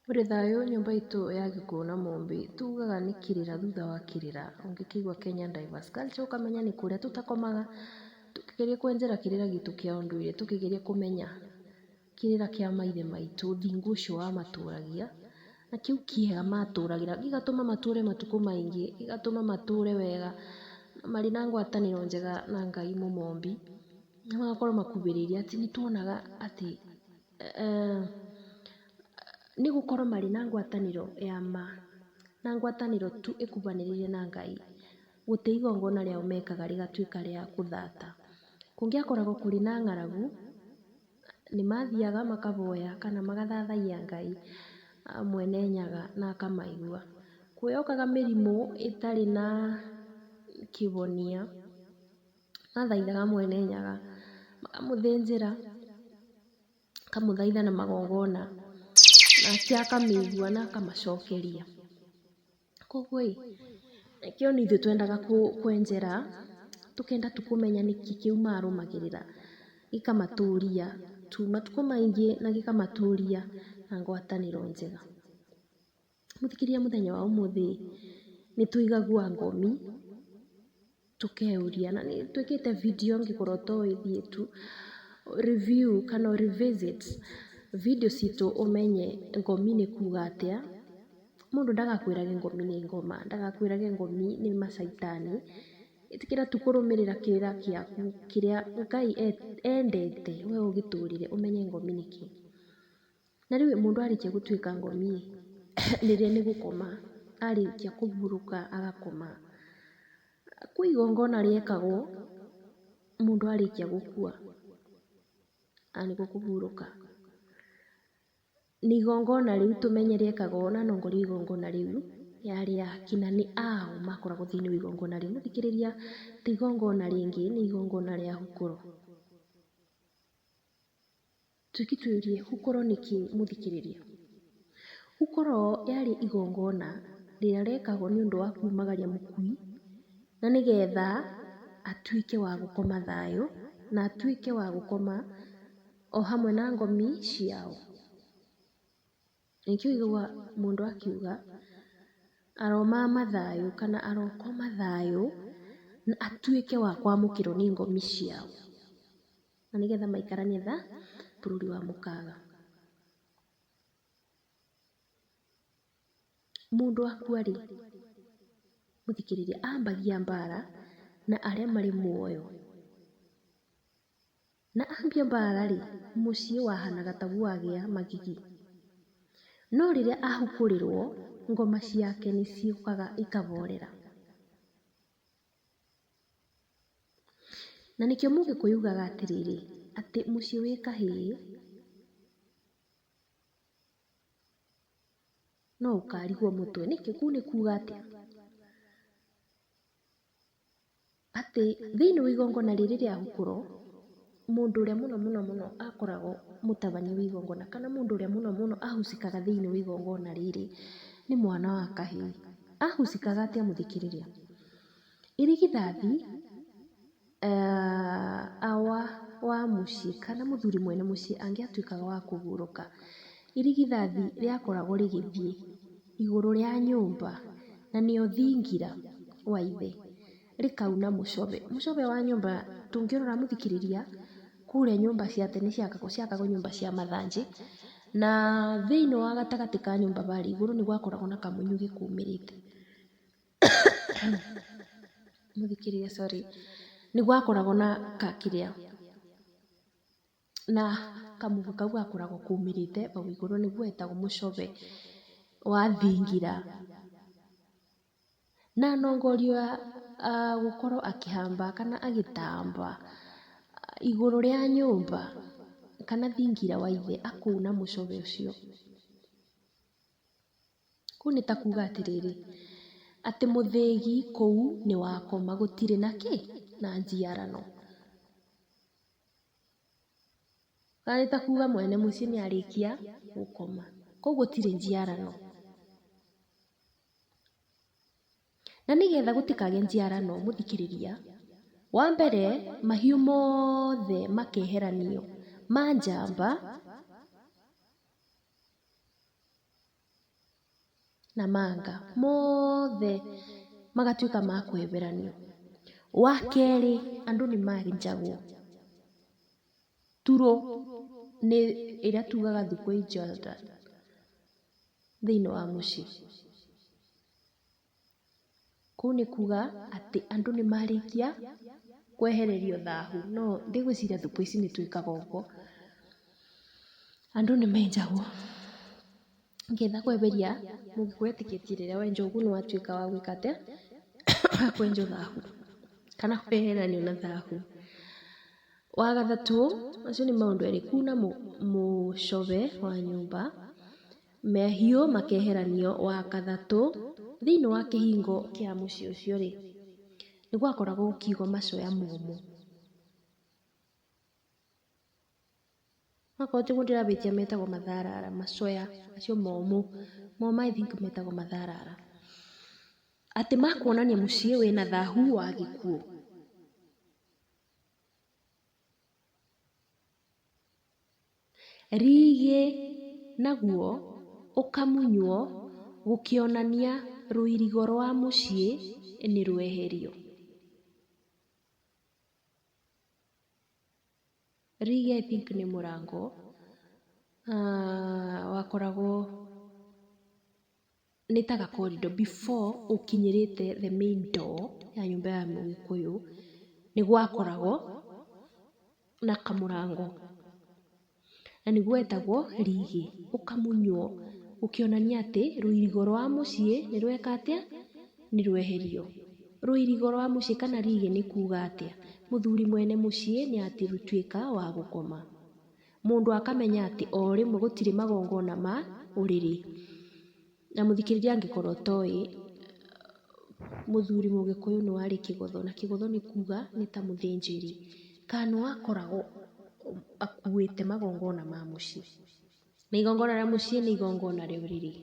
Ũrĩ thayũ nyũmba itũ ya Gĩkũyũ na Mũmbi, tugaga nĩ kĩrĩra thutha wa kĩrĩra, ũngĩkĩigua Kenya Diverse Culture ũkamenya nĩ kũrĩa tũtakomaga, tũkĩgeria kwenjera kĩrĩra gitũ kĩa ũndũire, tũkĩgeria kũmenya kĩrĩra kĩa maithe maitũ, ũthingu ũcio wamatũragia, na kĩu kĩega matũragĩra, gĩgatũma matũre matukũ maingĩ, gĩgatũma matũre wega, marĩ na ngwatanĩro njega na Ngai mũmombi, na magakorwo makubĩrĩirie atĩ nĩ tuonaga atĩ nĩ gũkorwo marĩ na ngwatanĩro ya ma, na ngwatanĩro tu ĩkuhanĩrĩirie na Ngai, gũtirĩ igongona rĩao mekaga rĩgatuĩka rĩa kũthata. Kũngĩakoragwo kũrĩ na ng'aragu, nĩ mathiaga makavoya kana magathathaiya Ngai Mwene Nyaga na akamaigua. Kwĩyokaga mĩrimũ ĩtarĩ na kĩhonia, mathaithaga Mwene Nyaga, makamũthĩnjĩra, makamũthaitha na magongona, nake akamĩigua na akamacokeria. Koguo ĩ, nĩkĩo nĩ ithuĩ twendaga kwenjera, tũkenda tu kũmenya nĩkĩ kĩu marũmagĩrĩra, gĩkamatũria tu matukũ maingĩ na gĩkamatũria na ngwatanĩro njega. Mũthikĩrĩria mũthenya wa ũmũthĩ nĩ tũigagua ngomi, tũkeyũria na nĩ twĩkĩte video ũngĩkorwo ũtoĩ thiĩ tu review kana ũ revisit video citũ ũmenye ngomi nĩ kuga atĩa. Mũndũ ndagakwĩrage ngomi nĩ ngoma, ndagakwĩrage ngomi nĩ macaitani, ĩtĩkĩra tu kũrũmĩrĩra kĩrĩra gĩaku kĩrĩa Ngai endete we ũgĩtũrĩre ũmenye ngomi nĩ kĩ. Na rĩu mũndũ arĩkia gũtuĩka ngomi ĩ, rĩrĩa nĩ gũkoma, arĩkia kũhurũka agakoma. Kwĩ igongona rĩekagwo mũndũ arĩkia gũkua, na nĩkuo kũhurũka. Na igongona rĩu tũmenye rĩekagwo na nongorio igongona rĩu yarĩ yakĩ na nĩ aũ makoragwo thĩinĩ wa igongona rĩu. Mũthikĩrĩria ti igongona rĩngĩ nĩ igongona rĩa hukũro. Tuĩke twĩyũrie hukũro nĩ kĩ mũthikĩrĩria? Hukũro yarĩ igongona rĩrĩa rĩekagwo nĩ ũndũ wa kumagaria mũkui na nĩgetha atuĩke wa gũkoma thayũ na atuĩke wa gũkoma o hamwe na ngomi ciao. Nĩkĩo ũiguaga mũndũ akiuga aromama thayũ kana arokoma thayũ na atuĩke wa kwamũkĩrwo nĩ ngomi ciao na nĩgetha maikaranie tha bũrũri wa mũkaga. Mũndũ akua rĩ, mũthikĩrĩria ambagia mbara na arĩa marĩ muoyo. Na ambia mbara rĩ, mũciĩ wahanaga taguo wagĩa magigi. No rĩrĩa ahukũrĩrwo, ngoma ciake nĩ ciũkaga ikahorera. Na nĩkĩo mũgĩkũyũ ugaga atĩrĩrĩ, atĩ mũciĩ wĩ kahĩĩ no ũkarigwo mũtwe. Nĩkĩ? Kũu nĩ kuga atĩa? Atĩ thĩinĩ wa igongona rĩrĩ rĩa hukũro, mũndũ ũrĩa mũno mũno mũno akoragwo mũtabania wa igongona kana mũndũ ũrĩa mũno mũno ahusikaga thĩinĩ wa igongona rĩrĩ nĩ mwana wa kahĩĩ. Ahusikaga atĩa mũthikĩrĩria? Irigithathi awa wa mũciĩ kana mũthuri mwene mũciĩ angĩatuĩkaga wa kũhurũka, irigithathi rĩakoragwo rĩgĩthiĩ igũrũ rĩa nyũmba na nĩyo thingira wa ithe, rĩkauna mũcobe. Mũcobe wa nyũmba tũngĩrora mũthikĩrĩria, kũrĩa nyũmba cia tene ciakagwo, ciakagwo nyũmba cia mathanjĩ, na thĩinĩ wa gatagatĩ ka nyũmba harĩa igũrũ nĩ gwakoragwo na kamunyugĩ kumĩrĩte. Mũthikĩrĩria sorry, nĩ gwakoragwo na kakĩrĩa, na kamũgĩ kau gakoragwo kumĩrĩte hau igũrũ nĩguo wetagwo mũcobe wa thingira. Na nongorio ya gũkorwo akĩhamba kana agĩtamba igũrũ rĩa nyũmba kana thingira wa ithe akuna mũcobe ũcio. Kũu nĩ ta kuga atĩrĩrĩ, atĩ mũthĩgi kũu nĩ wakoma gũtirĩ na kĩ? Na njiarano. Kana nĩ ta kuga mwene mũciĩ nĩ arĩkia gũkoma, koguo gũtirĩ njiarano. Na nĩgetha gũtikagĩe njiarano mũthikĩrĩria, wa mbere mahiũ mothe makeheranio ma njamba. na manga mothe magatuĩka ma kweheranio. Wa kerĩ, andũ nĩ maenjagwo turo nĩ ĩrĩa tugaga thukũ injata thĩinĩ wa mũciĩ. Kũu nĩ kuga atĩ andũ nĩ marĩkia kwehererio thahu. No ndigwĩciria thikũ ici nĩ twĩkaga ũguo. Andũ nĩ menjagwo nĩgetha kweheria, mũgĩkũyũ etĩkĩtie rĩrĩa wenjwo ũguo nĩ watuĩka wa gwĩka atĩa, wa kwenjwo thahu kana kweheranio na thahu. Wa gatatũ, macio nĩ maũndũ erĩ, kuna mũcobe wa nyũmba, mahiũ makeheranio. Wa gatatũ, thĩinĩ wa kĩhingo kĩa mũciĩ ũcio rĩ, nĩ gwakoragwo gũkĩigwo macoya momũ. Okorwo tiguo ndĩrabĩtia metagwo matharara, macoya macio momũ, momũ I think metagwo matharara. Atĩ makuonania mũciĩ wĩna thahu wa gĩkuũ. Rigĩ naguo ũkamunywo gũkĩonania rũirigo rwa mũciĩ nĩ rweherio. Rigĩ I think nĩ mũrango wakoragwo nĩ ta ga corridor before ũkinyĩrĩte the main door ya nyũmba ya mũgĩkũyũ, nĩ gwakoragwo na kamũrango na nĩguo wetagwo rigĩ, ũkamunywo ũkĩonania atĩ rũirigo rwa mũciĩ nĩ rweka atĩa, nĩ rweherio. Rũirigo rwa mũciĩ kana rigĩ nĩ kuga atĩa, mũthuri mwene mũciĩ nĩ atuĩka wa gũkoma. Mũndũ akamenya atĩ o rĩmwe gũtirĩ magongona ma ũrĩrĩ. Na mũthikĩrĩria angĩkorwo ũtoĩ, mũthuri mũgĩkũyũ nĩ warĩ kĩgotho, na kĩgotho nĩ kuga nĩ ta mũthĩnjĩri, kana nĩ wakoragwo akuĩte magongona ma mũciĩ. Na igongona rĩa mũciĩ nĩ igongona rĩa ũrĩrĩ.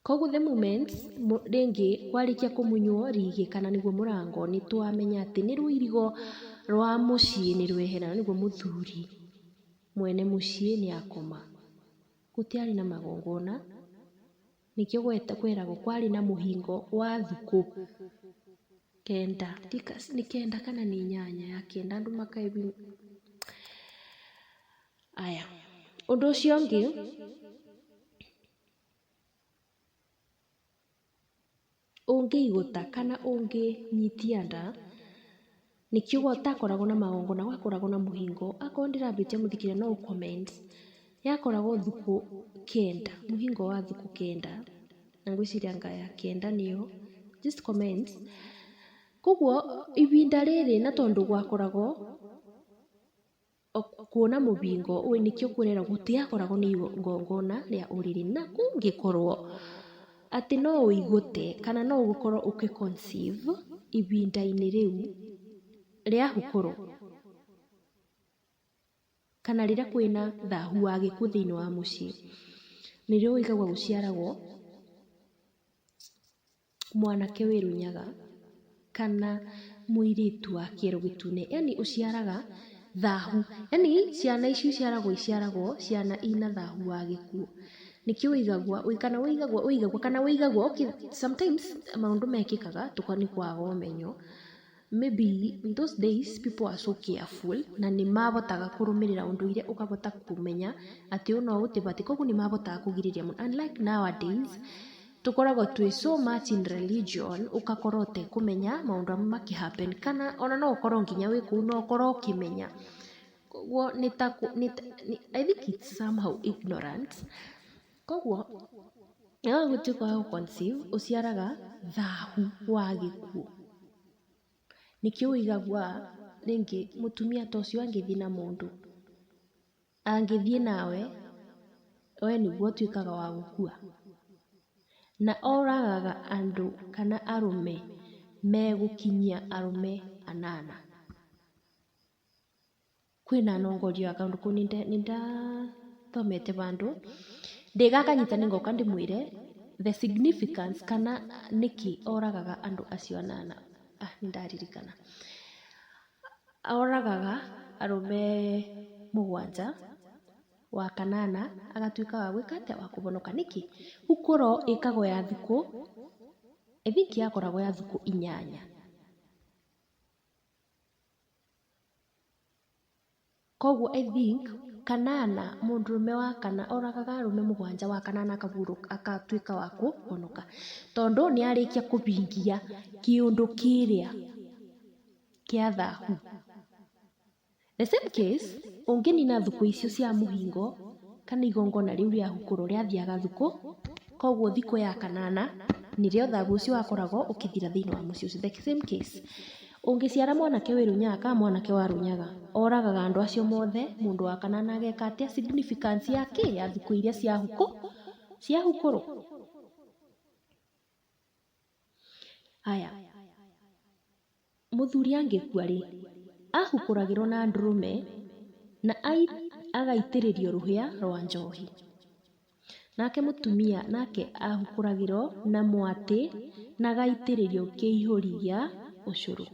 Koguo the moment rĩngĩ kwarĩkia kũmunywo rigĩ kana nĩguo mũrango, nĩ twamenya atĩ nĩ rũirigo rwa mũciĩ nĩ rwehera, na nĩguo mũthuri mwene mũciĩ nĩ akoma. Gũtiarĩ na magongona, nĩkĩo kweragwo kwarĩ na mũhingo wa thukũ kenda, nĩ kenda kana nĩ inyanya ya kenda andũ makaigua. Aya, ũndũ ũcio ũngĩ, ũngĩigũta kana ũngĩnyitia nda, nĩkĩo gũtakoragwo na magongona, gwakoragwo na mũhingo. Akorwo ndĩrabĩtia mũthikĩrĩria no ũ comment. Yakoragwo thukũ kenda, mũhingo wa thukũ kenda, na ngwĩciria anga ya kenda nĩyo, just comment. Koguo ibinda rĩrĩ na tondũ gwakoragwo kuona mũbingo, nĩkĩo kũrerwo gũtiakoragwo na igongona rĩa ũrĩrĩ. Na kũngĩkorwo atĩ no ũigũte kana no ũkorwo ũkĩ conceive ibinda-inĩ rĩu rĩa hukũrũ kana rĩrĩa kwĩna thahu wa gĩkuũ thĩinĩ wa mũciĩ, nĩrĩo ũigagwo gũciaragwo mwanake wĩ rũnyaga kana mũirĩtu wa kĩero gĩtune, yani ũciaraga thahu, yani ciana ici iciaragwo iciaragwo ciana ina thahu wa gĩkuũ. Nĩkĩo ũigagwo kana ũigagwo ũigagwo kana ũigagwo, okay, sometimes maũndũ mekĩkaga nĩ kwaga ũmenyo. Maybe in those days people are so careful na nĩ mabotaga kũrũmĩrĩra ũndũire ũkabota kũmenya atĩ ũũ no ũtibatiĩ, koguo nĩ mabotaga kũgirĩrĩria mũno. Unlike nowadays tũkoragwo twĩ so much in religion ũgakorwo ũtekũmenya maũndũ amwe makĩ happen, kana ona no ũkorwo nginya wĩ kũu no ũkorwo ũkĩmenya. Koguo nĩ ta I think it's somehow ignorant. Koguo rĩrĩa ũgũtuĩka wa gũ conceive ũciaraga thahu wa gĩkuũ. Nĩkĩo ũigagua rĩngĩ mũtumia ta ũcio angĩthiĩ na mũndũ, angĩthiĩ nawe, we nĩguo ũtuĩkaga wa gũkua. Na oragaga andũ kana arũme megũkinyia arũme anana. Kwĩna nongorio ya kaũndũ kau nĩndathomete bandũ, ndĩgakanyita nĩngoka ndĩmwĩre the significance kana nĩkĩ oragaga andũ acio anana. Ah, nĩndaririkana. Oragaga arũme mũgwanja, Wa kanana agatuĩka wa gwĩka atĩa? Wa kũvonoka. Nĩkĩ? Hukũro ĩkagwo ya thikũ, I think yakoragwo ya thikũ 8. Koguo I think kanana, mũndũrũme wa kana oragaga arũme 7, wa kanana akatuĩka wa kũhonoka, tondũ nĩ arĩkia kũvingia kĩũndũ kĩrĩa kĩa thahu. The same case, ũngĩnina thukũ icio cia mũhingo kana igongona rĩu rĩa hukũro rĩathiaga thukũ, koguo thikũ ya kanana nĩrĩo thahu ũcio wakoragwo ũkĩthira thĩinĩ wa mũciĩ ũcio. The same case, ũngĩciara mwanake wĩ rũnyaga kana mwanake wa rũnyaga, oragaga andũ acio mothe, mũndũ wa kanana ageka atĩa? Significance ya kĩ? Ya thukũ iria cia hukũ, cia hukũrũ. Haya, mũthuri angĩkua rĩ, ahukũragĩrwo na ndũrũme na agaitĩrĩrio rũhĩa rwa njohi. Nake mũtumia nake ahukũragĩrwo na mwatĩ na agaitĩrĩrio kĩihũri gĩa ũcũrũ.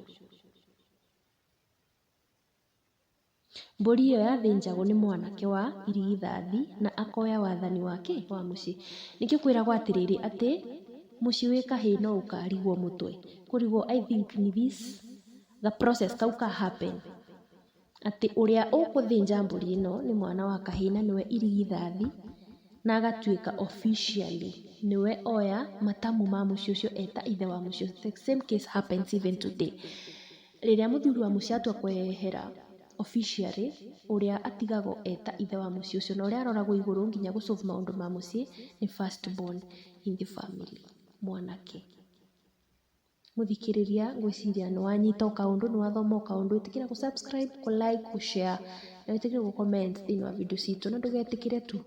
Mbũri ĩyo yathĩnjagwo nĩ mwanake wa irigithathi na akoya wathani wake wa mũciĩ. Nĩkĩo kwĩragwo atĩrĩrĩ, atĩ mũciĩ wĩ kahĩĩ no ũkarigwo mũtwe. Kũrigwo I think ni this the process kau ka happen. Atĩ ũrĩa ũkũthĩnja mbũri ĩno nĩ mwana wa kahĩĩ na nĩwe irigithathi, na agatuĩka officially nĩwe oya matamu ma mũciĩ ũcio eta ithe wa mũciĩ ũcio. The same case happens even today. Rĩrĩa mũthuri wa mũciĩ atua kwehera officially, ũrĩa atigagwo eta ithe wa mũciĩ ũcio na ũrĩa aroragwo igũrũ nginya gũsolve maũndũ ma mũciĩ nĩ first born in the family, mwanake. Mũthikĩrĩria, ngwĩciria nĩ wanyita o kaũndũ, nĩ wathoma o kaũndũ. Ĩtĩkĩra gũ subscribe, kũ like, kũ share na wĩtĩkĩre gũ comment thĩinĩ wa video citũ, na ndũgetĩkĩre tu